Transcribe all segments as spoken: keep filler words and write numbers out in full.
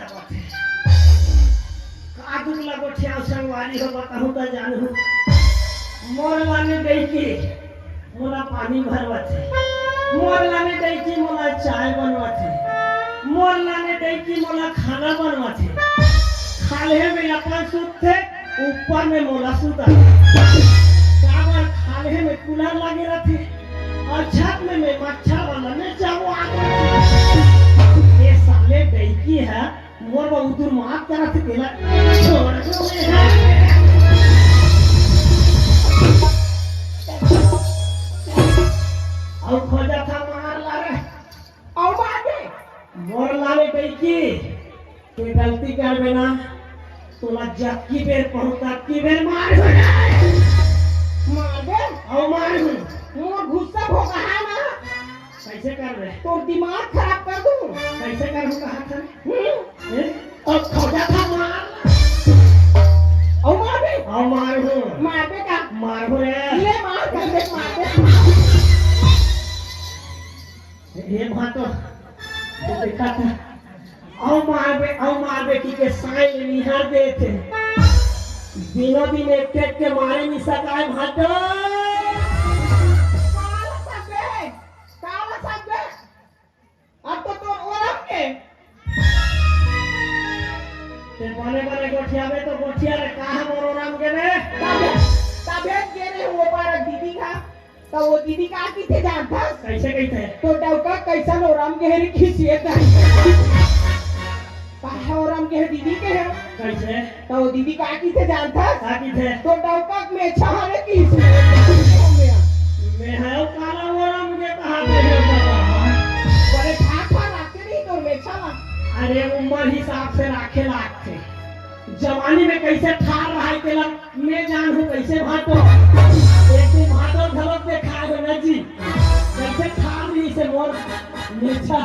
का दुख ला गोठियाव संगवारी हो, बताहूँ त जानहू। मोर लाने डइकी मोला पानी भरवाथे, मोर लाने डइकी मोला चाय बनवाथे, मोर लाने डइकी मोला खाना बनवाथे। खाल्हे में अपन सुतथे, ऊपर में मोला सुता। काबर खाल्हे में कूलर लगे रथे अउ छत में, में मच्छर वाला में चाहो आग रथे। ये साले डइकी ह मोर बर उतुर मात करत हे, तेला छोड़ दो। अउ खोजा था मार ला रे। अउ मार दे। मोर लाने डइकी, ते गलती करबे ना, तोला जतकी बेर कहूँ ततकी बेर मार हो जाए। मार दे। अउ मार हो। मोर गुस्सा भोगाहा ना। कइसे करबे? तोर दिमाग खराब कर दूँ। कइसे करहूँ कहा था? हम्म? ए? अउ खोजा था मार। अउ मार बे। अउ मार हूँ। मार बे का? मार हूँ रे। ले मार कर दे, मार दे। ये बात तो, तो देखा था। अउ मार बे, अउ मार बे, कि के साई ले निहार दे थे। दिनों दिन एक एक के मारे नहीं सकाए भाटो। काला सब बे, काला सब बे। अब तो तोर ओरम के। ते बने बने गोठियाबे तो गोठिया रे, का हमर ओरम के बे? तबे, तबे गे रे वो पार दीदी का। त वो दीदी का किथे जानथस? कइसे कहिथे? तो डौका कइसन ओरम के रे खिसियत हे। का ओरम के दीदी के हे? कइसे? त वो दीदी का किथे जानथस? का किथे? तो डौका मेछा हरे किसे? मेहा काला ओरम के कहा थे रे बाबा। बड़े ठाठा राखे नहीं तो मेछा ला। अरे उम्र हिसाब से राखे लागथे। जवानी में कइसे ठार रहा है तेला मैं जानहूँ कइसे भाटो। एक दिन भाटो घलोक देखा है ना जी। कइसे ठार रही से मोर मेछा।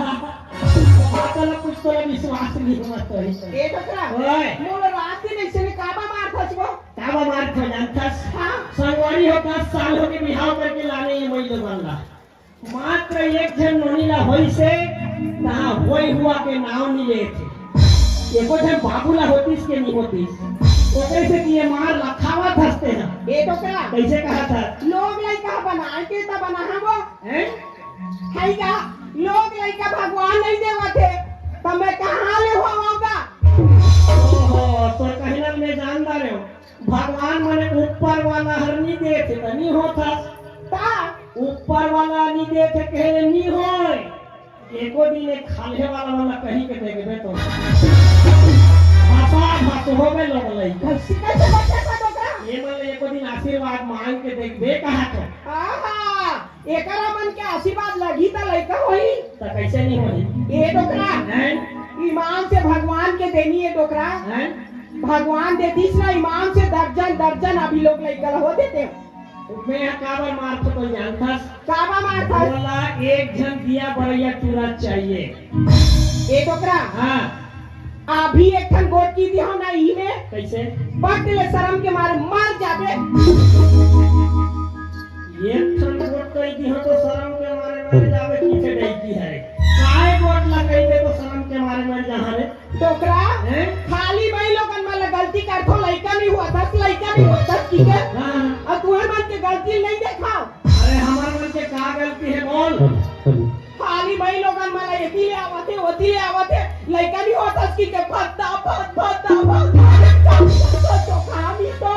भाटो ला कुछ तोला विश्वास नहीं होत हे। ए डोकरा, ओए। मोला रात दिन अइसे में काबा मारथस वो? काबा मारथस जानथस? हाँ। संगवारी हो दस साल हो के बिहाव करके लाने ये मइलो बंदा। मात्र एक झन नोनी ला होइसे, तहाँ होय हुआ के नाव नी लेथे। एको झन बाबू ला होतिस के नी होतिस। ओकरे से कि ये मार ला खावत हस ते ह। ए डोकरा। कइसे कहा था? लोग लइका बनाए के त बनाहा वो। हैं? है का? लोग लइका भगवान नहीं देवत हे, त मैं कहाँ ले होवाऊंगा? ओहो, तोर कहना मैं जान डारे हूँ। भगवान मने ऊपर वाला हर नी देथे त नी होथस। का? ऊपर वाला नी देथे कहे ले नी होय। एको दिन एक खाल्हे वाला वाला कहीं के देखबे तो भाषा भाष होबे लगलई। कइसे, कइसे बच्चा का डोकरा? ये मन ले एको दिन आशीर्वाद मांग के देखबे कहा तो। आहा, एकरा मन के आशीर्वाद लगही त लइका होही। त कइसे नी होही? ए डोकरा, हैं? ईमान से भगवान के देनी ए डोकरा। हैं? भगवान दे दिस ना ईमान से दर्जन दर्जन अभी लोग लइका ल हो देते। मैं ह काबर मारथो तो जानथस? काबर मारथस? बोला एक झन दिया बरैया टूरा चाहिए। ए डोकरा। हाँ। अभी एक ठन गोट की दिहो ना ई में। कइसे? बट ले शरम के मारे मर जाबे। एक ठन गोट कही दिहो तो शरम के मारे मर जाबे, किथे डइकी हरे। काय गोट ला कही दे तो शरम के मारे मर जाहा रे। डोकरा, हैं? खाली मई लोगन मन ला गलती करथो, लइका नहीं होथस, लइका नहीं होथस, ठीक है? हाँ। अउ तुहर मन के गलती नहीं देखाव। अरे, हमर मन के का गलती है, बोल। खाली मई लोगन मन ला एती ले आवत हे, ओती ले आवत हे, लइका नहीं होथस, ठीक है? भद्दा, भद, भद्दा, भद, भद, तो, तो, तो, कहाँ मिलतो?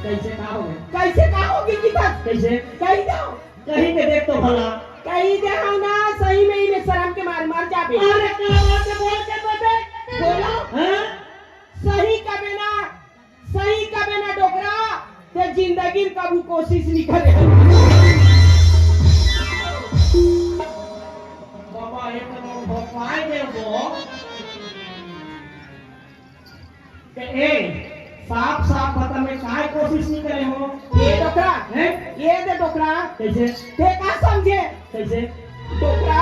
कइसे का होगे? कइसे का होगे कि था? कइसे? कही दो। कहीं के देख तो भला। कही दे हम ना, सही में ही में शरम के मार मर जाबे। अरे का बात है, बोल के तो देख। बोलो। हाँ? सही कबे ना, सही कबे ना डोकरा, ते जिंदगी में कबू कोशिश नहीं करे। बाबा, ये तो लोग भोपाल में वो। ते ए, साफ साफ बता, मैं काय कोशिश नहीं करे हो? ए डोकरा, हैं? ए दे डोकरा। कइसे? ते का समझे? कइसे? डोकरा,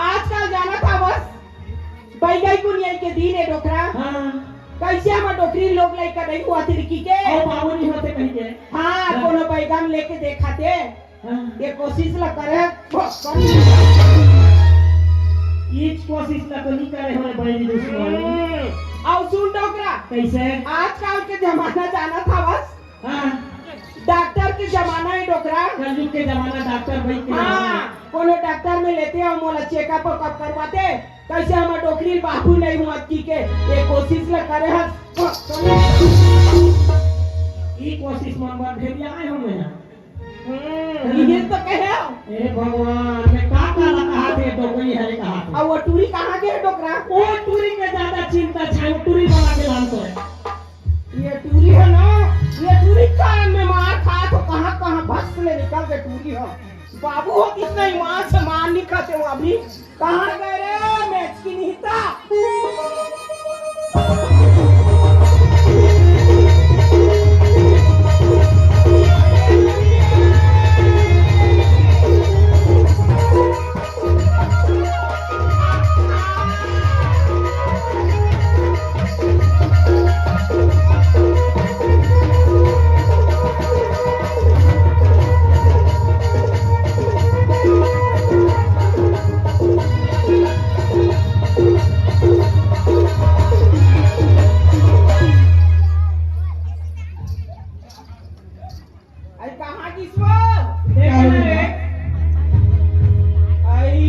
आजकल जानत हवस, बइगई कुनियाई के दिन ए डोकरा। हाँ। कइसे हमर डोकरी लोग लइका नहीं हुआ तिरकी के? अउ बाबू नहीं होते कहीं के। हाँ, हाँ। कोनो बैगन लेके देखाते। हाँ। ये कोशिश ला करे, बस कर। इस कोशिश ला तो नहीं करे हमारे बहनी दुश्मन। कइसे? आजकल के जमाना जानत हवस? हाँ। डॉक्टर के जमाना हे डोकरा। कलयुग के जमाना, डॉक्टर वैद के जमाना हे। हाँ, कोनो डॉक्टर में लेते हो, मोला चेकअप वेकअप करवाते, कइसे हमर डोकरी बाबू नहीं हुआ की के, ये कोशिश ल करे हस। ई कोशिश मन बर भेजिया आए हो मैं। हम्म, ये तो कहे हो। ए भगवान, मैं का का ला कहा थे, डोकरी हरे कहा थे। अब वो टूरी कहाँ गे हे डोकरा? वो टूरी के ज्यादा चिंता छे, वो टूरी वाला के लान तो है। ये टूरी हे ना, ये टूरी कान में मार खा तो कहाँ कहाँ भस ले निकल के टूरी हो। बाबू हो कितना ईमान से मार नहीं खाते हो अभी। कहाँ गए रे मेचकी निहिता? आई कहाँ गिस वो? देख ना रे। आई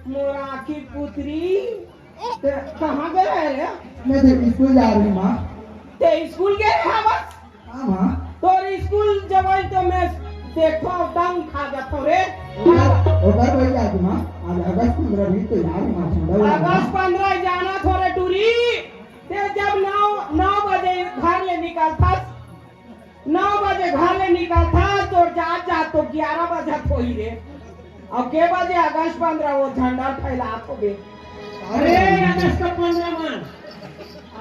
मोर आँखी पुतरी, ते कहाँ गए रे? मैं तो स्कूल जा रही माँ। ते स्कूल गए रे हवस? हाँ माँ। तोर स्कूल जवई तो मैं देखो दंग खा जातो रे। ओकर, ओकर वही जाती माँ। आज अगस्त पंद्रह भी तो यार माँ, ठंडा हुआ अगस्त माँ। पंद्रह जाना थोरे टूरी। ते जब नौ, नौ बजे घर ले निकलथस, नौ बजे घर ले निकलथस, तोर जात जात तो ग्यारह बजत होही रे। अब के बजे अगस्त पंद्रह वो झंडा फैलात होबे? अरे, अगस्त पंद्रह मन,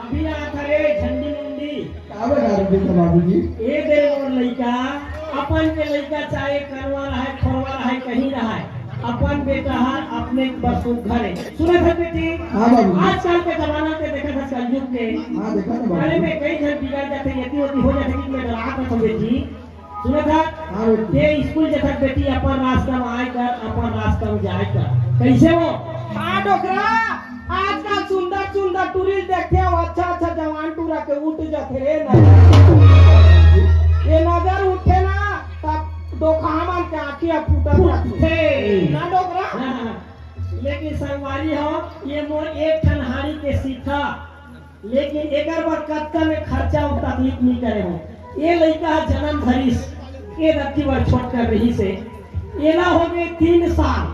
अभी आता रे झंडी मुंडी। का बता रहे थे बाबूजी? ए दे मोर लइका, अपन के लइका चाहे कनवा रहय, खोरवा रहय, कहीं रहय, अपन बेटा हर अपने बर सुघर हे। सुनत हस बेटी? हाँ बाबू। आजकल के जमाना के देखत हस, कलयुग के। हाँ, देखत हस बाबू। अरे, मैं कई झन बिगड़ जाथे, एती ओती हो जाथे कि मैं डरात हूँ बेटी। सुनत हस? हाँ बेटी। ते स्कूल जथस बेटी, अपन रास्ता में आय कर, अपन रास्ता में जाय कर। कइसे वो? हाँ डोकरा, आजकल सुंदर सुंदर टूरी ल देखथे, अउ अच्छा अच्छा जवान टूरा के उठ जाथे रे नजर। ये नजर उठे ना, तब डोकहा मन के आँखी ह फूटत जाथे। फूटथे। ना डोकरा? हाँ, हाँ। लेकिन संगवारी हो, ये मोर एक ठन हाड़ी के सीथा, लेकिन एकर बर कतका में खर्चा अउ तकलीफ नइ करे हो। ये लइका ह जनम धरिस, ये रत्ती बर छोट कर रहिस हे। एला हो गए तीन साल।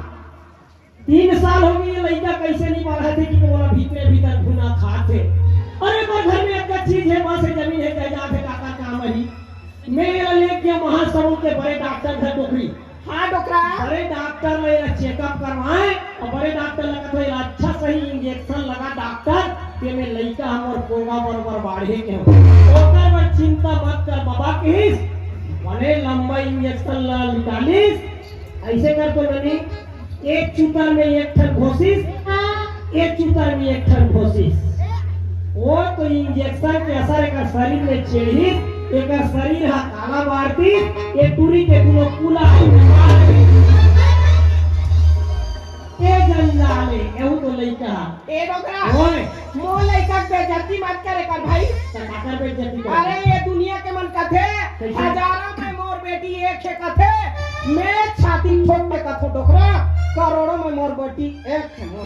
तीन साल हो गए, ये लइका कइसे नइ बढ़त हे कि ओला भीतरे भीतर घुना खात हे। अरे, मोर घर में एक चीज हे, बस हे, जमीन हे, जायदाद हे, काका काम ही। मैं एला लेके महासमुंद के बड़े डॉक्टर घर डोकरी। हाँ, डोकरा। बड़े डॉक्टर में एला चेकअप करवाए, अउ बड़े डॉक्टर ल कथे, "एला अच्छा सही इंजेक्शन लगा डॉक्टर, तेमे लइका हमर पोगा बरोबर बाढ़े के हो।" ओकर बर चिंता मत कर बबा, कहिस। बने लंबा इंजेक्शन ला निकालिस, अइसे कर तो ननी, एक चुतर में एक ठन घोसिस, एक चुतर में एक ठन घोसिस। वो तो इंजेक्शन के असर एकर शरीर में चढ़िस, एकर शरीर ह काला बाढ़तिस, ये टूरी के दुनो कुला। ए जंजाल हे, एहू तो लइका। ए डोकरा, ओए। मोर लइका के बेइज्जती मत करे कर भाई। त काकर बेइज्जती करे? अरे, ये दुनिया के मन कथे, कइसे? हजारों में मोर बेटी एक हे कथे, मैं छाती ठोक के कथों डोकरा, करोड़ों में मोर बेटी एक हे मोर।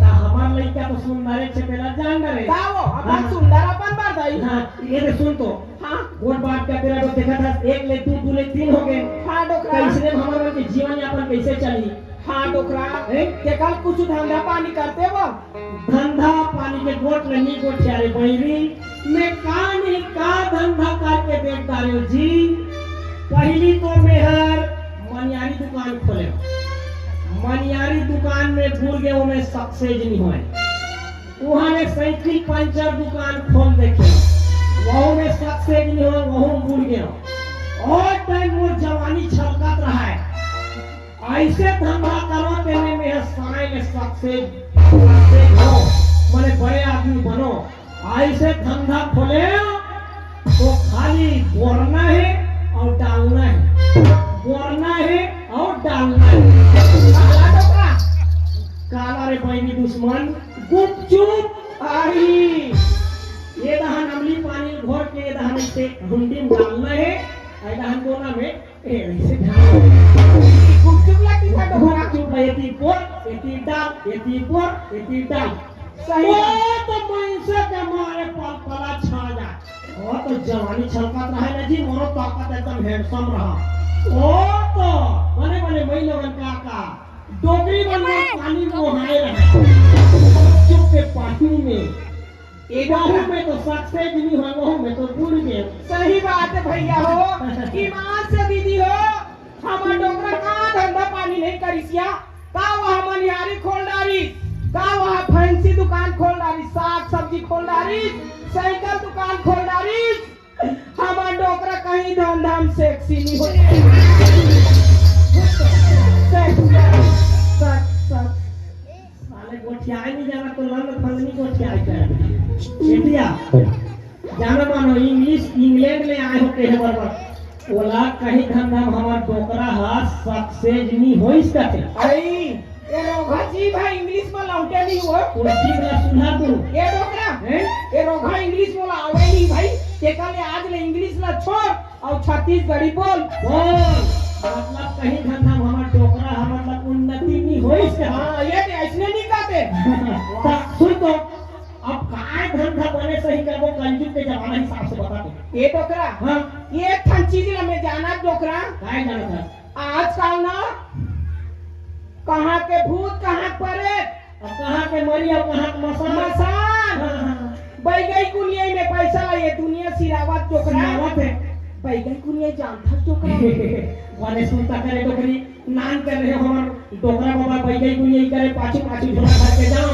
त हमर लइका तो सुंदर हे, छपेला जान डरे। का वो, अपन हाँ। सुंदर अपन बर दाई। हाँ, ये दे सुन तो। हाँ। गोठ बांध के तेरा तो देखत हस, एक ले दू, दू ले तीन हो गए। हाँ, डोकरा। कइसे हमर मन के जीवन यापन कइसे चली? हाँ, डोकरा। हैं? तेकर कुछ धंधा पानी करते वो? धंधा पानी के गोठ नहीं गोठिया रे बइरी, मैं का नहीं का धंधा करके देख डारेंव जी। पहिली तो मेहर मनियारी दुकान खोलेंव, मनियारी दुकान में बुड़ गेंव, ओमे सक्सेस नहीं होय। उहाँ मैं साइकिल पंचर दुकान खोल देखेंव, वहू में सक्सेस नहीं होय, वहू में बुड़ गेंव। ओ टाइम मोर जवानी छलकत रहय, अइसे धंधा करो तेमे में साइल सक्सेस, सक्सेस हो, मने बड़े आदमी बनो। अइसे धंधा खोलेंव तो खाली बोरना हे अउ डालना हे, बोरना हे अउ डालना हे। काला डोकरा, काला रे बइरी दुश्मन, गुपचुप आही। ये दहन अमली पानी घोर के ये दहन से हुंडी में डालना है। ये दहन कोना में, ए, ऐसे ध्यान। गुपचुप ला कितना डोकरा। गुपचुप ला एती पोर, एती डाल, एती पोर, एती डाल। सही वो बात। तो मइनसे के मारे पलपला छा जाय। वो तो जवानी छलकत रहे ना जी, मोरो ताकत एकदम handsome रहा। वो तो बने बने मई लोगन का, का डोकरी मन में पानी मोहाए रहे। चुप के पानी में। ए बाहू में तो सक्सेस नहीं हुआ, वहू में तो बुड़ गए। सही बात है भैया हो, ईमान से दीदी हो, हमर डोकरा का धंधा पानी नहीं करिस या, का वह मनिहारी खोल डारिस, का वह फैंसी दुकान खोल डारिस, साग सब्जी खोल डारिस, साइकिल दुकान खोल डारिस, हमर डोकरा कहीं धंधा में सेक्सी नहीं हो। सेक्सी, सक, सक। साले गोठियाए नहीं जाना तो लंग फंगनी गोठियाए कर। इंडिया। जाना मानो इंग्लिश, इंग्लैंड में आए हो कहे बरबर। ओला कहीं धंधा में हमर डोकरा हा सक्सेस नहीं होइस कथे। आई, ए रोघा जी भाई इंग्लिश में लौटे नहीं हो। ओ जीभ ला सुना तू। ए डोकरा, हैं? ए रोघा इंग्लिश बोला आवे नहीं भाई। तेकर ले आज ले इंग्लिश ला छोड़ और छत्तीसगढ़ी बोल। बोल। मतलब कहीं धंधा में हमर डोकरा हा मतलब उन्नति नहीं होइस कथे। हाँ, ये तो ऐसने नहीं कहते। ता सुन तो, अब काय धंधा बने सही करबो, कलयुग के जमाना हिसाब से बता तू। ए डोकरा, हाँ। एक ठन चीज ला मैं जाना डोकरा। काय जानत हस? आजकल ना कहाँ के भूत, कहाँ के प्रेत, अब कहाँ के मरी, अब कहाँ के मसान। मसान। हाँ, हाँ। बैगई कुनिया में पैसा ला ये दुनिया सिरावत डोकरा। सिरावत है। बैगई कुनिया जानथस डोकरा। बने सुनता करे डोकरी। नान कर रहे हो हमर डोकरा बाबा बैगई कुनिया करे पाछू पाछू झोला भर के जाओ।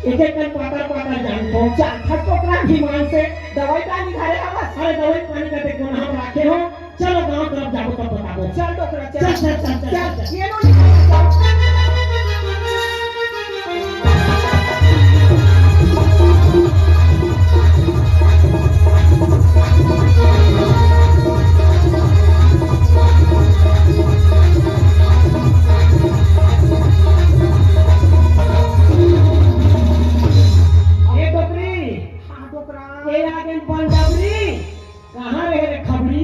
एक एक कन पातर पातर जान को। जानथस डोकरा। ईमान से। दवाई पानी घरे हवस? अरे दवाई पानी का ते कोन हम राखे हो। चलो गांव तरफ जाबो तब बताबो। चल डोकरा, चल। चल, चल, चल, चल, चल। ये लो निकल, चल। ए डोकरी। हाँ, डोकरा। ए आगे पंडबरी। कहाँ रहे रे खबरी?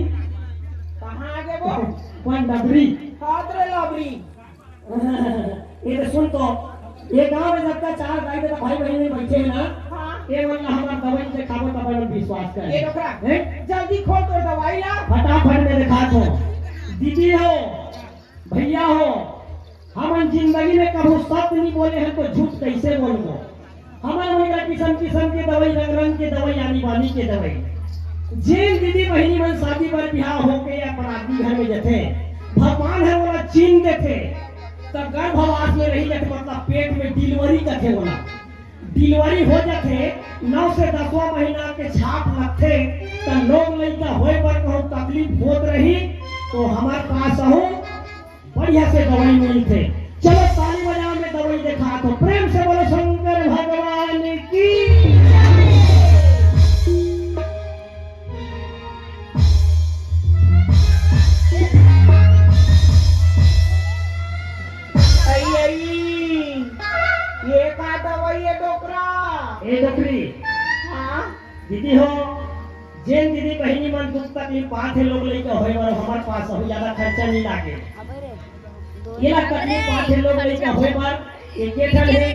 कहाँ आगे वो? पंडबरी। हाथ रे लबरी। ये तो सुन तो, ये गांव में जब तक चार दाई दादा भाई बहन में बैठे हैं ना, हाँ। ये मन ला हमार दवाई से खाबो तब मन विश्वास करे। ये डोकरा, हैं? जल्दी खोल तोर दवाई ला। फटाफट में दिखा दो। दीदी हो, भैया हो, हमन जिंदगी में कभू सत्य नहीं बोले हैं तो झूठ कैसे बोलबो? हमन मन का किसम किसम के दवाई, रंग रंग के दवाई, आनी बानी के दवाई। जेन दीदी बहिनी मन शादी बर बिहाव होके या पराती घर में जथे, भगवान ह ओला चीन देथे, त गर्भवास में रही जथे, मतलब पेट में डिलीवरी कथे ओला। डिलीवरी हो जथे, नौ से दसवां महीना के छाप लगथे, त लोग लइका होए बर कहूँ तकलीफ होत रही, तो हमार पास आहू, बढ़िया से दवाई मिलथे। चलो ताली बजाओ, मैं दवाई दिखात हूँ। प्रेम से बोलो शंकर भगवान की। आई, आई, ये का दवाई है डोकरा? ए डोकरी। हाँ? दीदी हो, जेन दीदी बहिनी मन दुख तकलीफ पाथे लोग लइका होए बर, हमर पास अभी ज्यादा खर्चा नहीं लागे। अबे रे, दो एला हजार तकलीफ पाथे लोग लइका होए बर, एक एक ठन हे।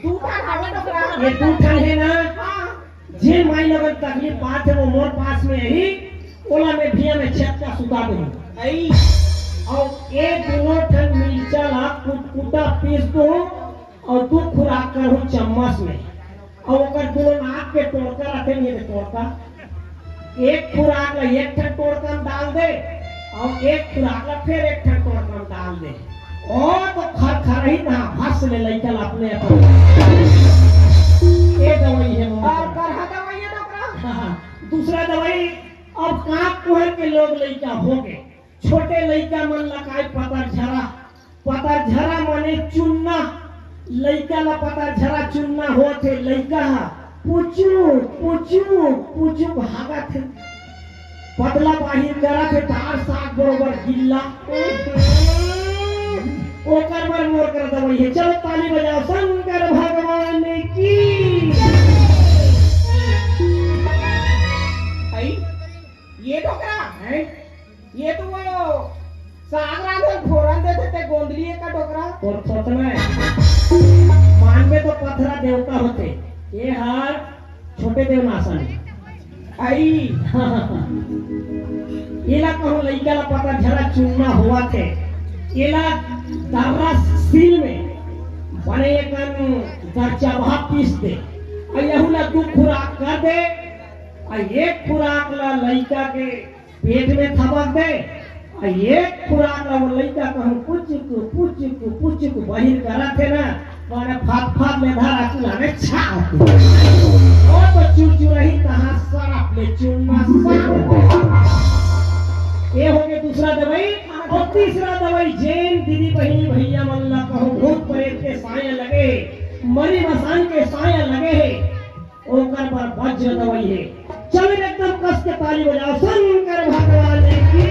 दू ठन हवे डोकरा। ये दू ठन हे ना? हाँ। जेन माई लोगन तकलीफ पाथे वो मोर पास में ही, ओला मैं भुइयां में छेद का सुता दूँ। आई। और एक दोनों ठन मिर्चा ला कुटकुटा पीस दूँ और दू खुराक करहूँ चम्मच में। अउ ओकर दूनों नाक के टोड़का रथे, ये दे टोड़का, एक खुराक ला एक ठन टोड़का में डाल दे, अउ एक खुराक ला फिर एक ठन टोड़का में डाल दे। ओ तो खरखरही ना भस ले लइका ला अपने अपन। ये दवाई है मोर। और करहा दवाई है डोकरा? हाँ, हाँ। दूसरा दवाई, अब कांक कुहर के लोग लइका हो गए, छोटे लइका मन ला काय पतरझरा, पतरझरा माने चुन्ना, लइका ला पतरझरा चुन्ना होत हे, लइका ह पुचुक पुचुक पुचुक भागत हे, पतला बाहिर करत हे, दार साग बरोबर गिल्ला। ओकर बर मोर कर दवाई हे। चलो ताली बजाओ शंकर भगवान की। तोर थोथना हे। मानबे तो पथरा देवता होथे, ये हर छोटे देव नासन हे। अई। एला कहूँ लइका ला पता झरा चुन्ना होवत हे, एला दर्रा सील में बने एकन दरचबहा पीस दे, अउ यहू ला दू खुराक कर दे, अउ एक खुराक ला लइका के पेट में थपक दे, अउ एक खुराक ला वो लइका कहूँ पुचुक पुचुक पुचुक बहिर करत हे ना, माने फात फात ले धर आकू लाने छा आकू। ओ तो चुरचुरही तहाँ सरप ले चुन्ना सरप। ये हो गए दूसरा दवाई। अउ तीसरा दवाई जेन दीदी बहिनी भैया मन ला कहूँ भूत प्रेत के साया लगे, मरी मसान के साया लगे हे, ओकर बर वज्र दवाई हे। चलो एकदम कस के ताली बजाओ शंकर भगवान की।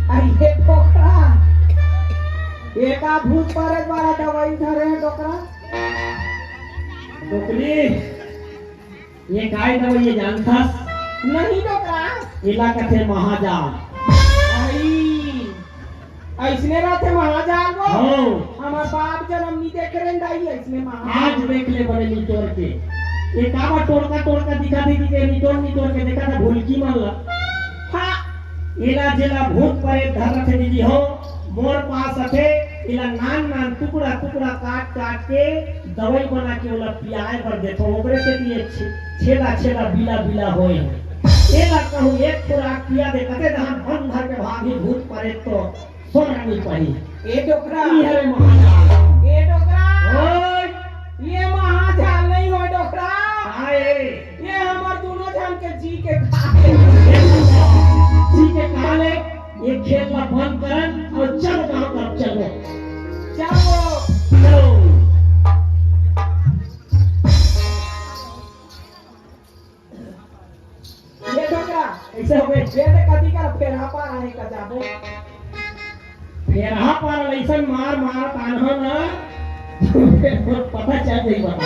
अरे डोकरा, ये का भूत प्रेत वाला दवाई धरे हे डोकरा? डोकरी, ये काय दवाई ये जानथस? नहीं डोकरा। एला कथे महाजाल। आई, अइसने रथे महाजाल वो? हाँ। हमर बाप जनम नी देखे रहेन दाई, अइसने महाजाल। आज देख ले बने निचोर के। ये काबर टोड़का टोड़का दिखा दे के निचोर निचोर के देखा था भुलकी मन ला। हाँ। एला जेला भूत प्रेत धर रथे दीदी हो, मोर पास अथे, एला नान नान टुकड़ा टुकड़ा काट काट के दवाई बना के ओला पियाए बर देथो, ओकरे सेती ये छे-, छेदा छेदा बिला बिला होए हे। एला कहूँ एक खुराक पिया दे, कते दहन बन धर के भागी भूत प्रेत तो सोना नहीं पाई। ए डोकरा। ई हरे महाजाल। ए डोकरा। ओए। ये महाजाल नहीं हो डोकरा। आए। ये हमर दोनों झन के जी के खा ले। जी के खा ले। ये खेल ला बंद करन अउ चल गाँव तरफ चलो। चलो। चलो। ये डोकरा, कइसे हो गए? ये तो कति का फेरहा पार आने का जाबो। फेरहा पार अइसन मार मार तानहा ना, पता चल जाई बता।